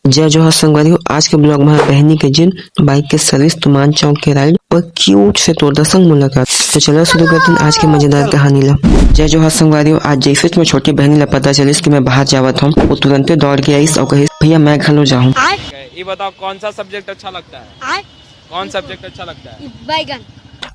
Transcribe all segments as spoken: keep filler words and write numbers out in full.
जय जोहार संगवारी हो, आज के ब्लॉग में बहनी के जिन, बाइक के सर्विस, तुमान चौक के राइड और क्यूट से तोता संग मुलाकात। तो चलो शुरू करते हैं आज के मजेदार कहानी ला। जय जोहार संगवारी हो, आज जैसे मैं छोटी बहनी ला पता चलिस कि मैं बाहर जावत हूँ, वो तुरंते दौड़ के आइस और कहिस, "भैया मैं घलो जाहूँ।" ये बताओ, कौन सा सब्जेक्ट अच्छा लगता है? कौन सब्जेक्ट अच्छा लगता है? बैगन।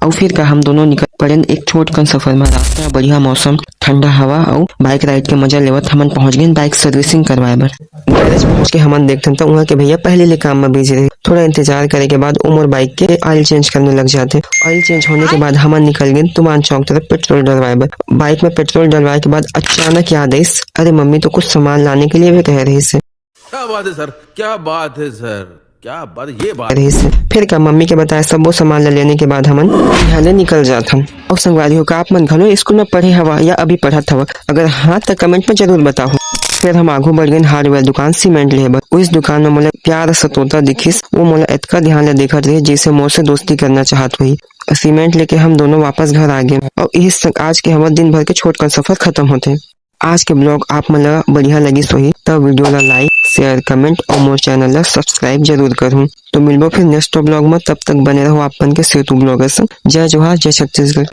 और फिर का हम दोनों निकल पड़ेन एक छोट कन सफर में। रास्ता में बढ़िया मौसम, ठंडा हवा और बाइक राइड के मजा लेवत हमन पहुंच गए बाइक सर्विसिंग करवाए बर। गैरेज पहुंच के हमन देखथन तो वहाँ के भैया पहले ले काम में बिजी रहे। थोड़ा इंतजार करे के बाद वो मोर बाइक के ऑयल चेंज करने लग जाते। ऑयल चेंज होने के बाद हमन निकल गए तुमान चौक तरफ पेट्रोल डलवाए बर। बाइक में पेट्रोल डलवाए के बाद अचानक याद आइस, "अरे, मम्मी तो कुछ सामान लाने के लिए भी कह रही से।" क्या बात है सर, क्या बात है सर, क्या बात, ये बात। रहिस। फिर का मम्मी के बताए सब्बो सामान ला लेने के बाद हमन यहाँ ले निकल जात हन। और संगवारी हो, का आप मन घलो स्कूल में पढ़े हवा या अभी पढ़त हवा? अगर हाँ, त कमेंट में जरूर बताओ। फिर हम आगू बढ़ गए हार्डवेयर दुकान सीमेंट लेहे बर। उस दुकान में मोला प्यारा सा तोता दिखिस। वो मोला इतना ध्यान ले देखत रहे, जैसे मोर से दोस्ती करना चाहत हुई। सीमेंट लेके हम दोनों वापस घर आ गए और इस संग आज के हमारे दिन भर के छोटकन सफर खत्म होते। आज के ब्लॉग आप मन ला बढ़िया लगिस होही, त वीडियो ला लाइक, शेयर, कमेंट और मोर चैनल ला सब्सक्राइब जरूर करहूँ। तो मिलबो फिर नेक्स्ट ब्लॉग में, तब तक बने रहो आप मन के सेतु ब्लॉगर संग। जय जोहार, जय छत्तीसगढ़।